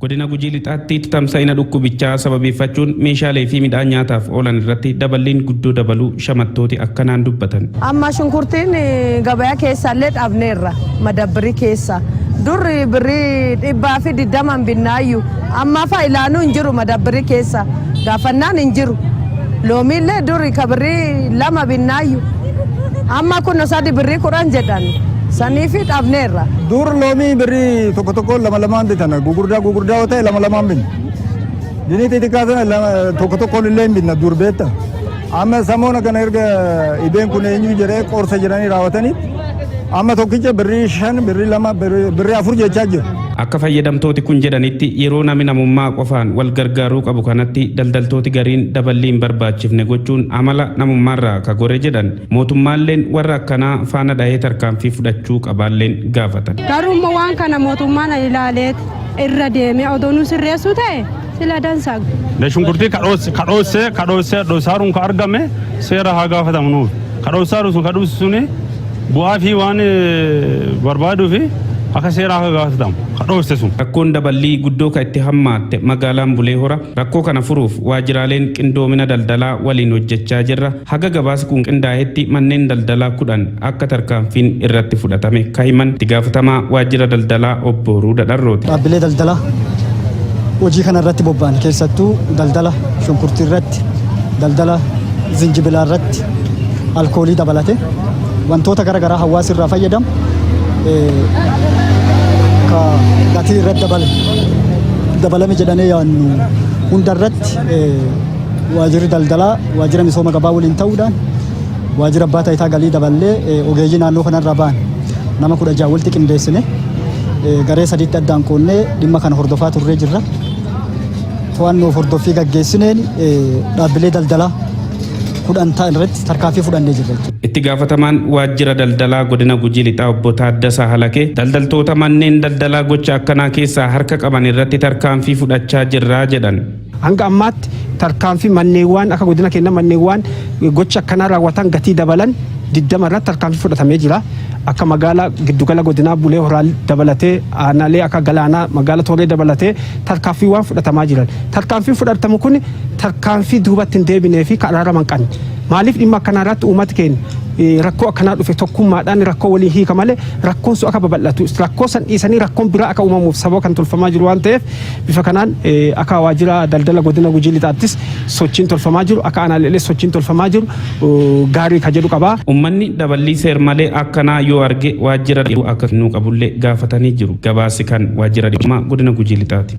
Godina Gujii Lixaatti tamsa'ina dhukkubichaa sababeeffachuun meeshaalee fi midhaan nyaataaf oolan irratti daballiin guddoo dabaluu shamattooti akkanaan dubbatan. Amma shunkurtiin gabayaa keessallee dhabneerra, madabbirii keessa. Dur birrii 120n binnaayyuu, amma fa ilaanuu hin jiru, madabbirii keessa gaafannaan hin jiru. Loomiillee dur ka birrii 2 binnaayyuu, amma kun sadi birrii 10 jedhan, saniifi dhabneerra. Dur loomii birrii tokko tokko lama lamaan bitan. Gugurdaa gugurdaa yoo ta'e lama lamaan binna. Dinii xixiqqaa sana tokko tokkoon illee hin binna dur, beekta. Amma samoona kana erga dhibeen kun eenyu jedhee qorsa jedhanii raawwatanii, amma tokkicha birrii 5, birrii 2, birrii 4 jechaa jiru. Akka fayyadamtooti kun jedhanitti, yeroo namni namummaa qofaan wal gargaaruu qabu kanatti daldaltooti gariin daballii hin barbaachifne gochuun amala namummaarraa ka gore jedhan. Mootummaalleen warra akkanaa faana dhahee tarkaanfii fudhachuu qabaalleen gaafatan. Garuu immoo waan kana mootummaan ilaaleet irra deemee odoo nu sirreessuu ta'e sila dansa. Shunkurtii kadhoossee dhosaaruun ka argame seera haa gaafatamu nuuf. Kadhoossaaru sun kadhuusu suni bu'aa fi waan barbaaduu fi akka seeraa haa gaafatamu kadhoosse sun. Rakkoon daballii guddoo ka itti hammaatte magaalaan Bulee Hora rakkoo kana furuuf waajjiraaleen qindoomina daldalaa waliin hojjechaa jirra. Haga gabaasi kun qindaa'etti manneen daldalaa 10 akka tarkaanfiin irratti fudhatame ka himan itti gaafatamaa waajjira daldalaa obbo Ruuda Dharrooti. Dhaabbilee daldalaa hojii kana irratti bobba'an, keessattuu daldala shunkurtii irratti, daldala zinjibilaa irratti, alkoolii dabalate wantoota gara garaa hawaasa irraa fayyadamu ka gatii irratti dabalame jedhanii yaadnu hunda irratti waajjirri daldalaa waajjira misooma gabaa waliin ta'uudhaan, waajjira abbaa taayitaa galii daballee, ogeeyyii naannoo kanarraa ba'an nama 16 walitti qindeessine, garee sadiitti addaan qoonnee dhimma kana hordofaa turree jirra. To'annoo hordoffii gaggeessineen dhaabbilee daldalaa 10 ta'an irratti tarkaanfii fudhannee jirra. Itti gaafatamaan waajjira daldalaa godina Gujii Lixaa obbo Taaddasaa Halakee daldaltoota manneen daldalaa gocha akkanaa keessaa harka qaban irratti tarkaanfii fudhachaa jirraa jedhan. Hanga ammaatti tarkaanfii manneewwan akka godina keenya manneewwan gocha akkanaa raawwatan, gatii dabalan 20 irratti tarkaanfii fudhatamee jira. Akka magaalaa giddugala godinaa Bulee Horaa dabalatee, aanaalee akka Galaanaa, magaala Tooree dabalatee tarkaanfiiwwan fudhatamaa jiran. Tarkaanfiin fudhatamu kun tarkaanfii duubatti hin deebinee fi kan araarama hin qabne. Maaliif, dhimma akkanaa irratti uummati keenya rakkoo akkanaa dhufe tokkummaadhaan rakkoo waliin hiika malee, rakkoon sun akka babal'atu, rakkoo san dhiisanii rakkoon biraa akka uumamuuf sababa kan tolfamaa jiru waan ta'eef, bifa kanaan akka waajjira daldala godina Gujii Lixaattis sochiin tolfamaa jiru, akka aanaalee sochiin tolfamaa jiru gaarii ka jedhu qaba. Uummanni daballii seer-malee akkanaa yoo arge waajjira akka kennuu qabullee gaafatanii jiru. Gabaasi kan waajjira dhimma godina Gujii Lixaati.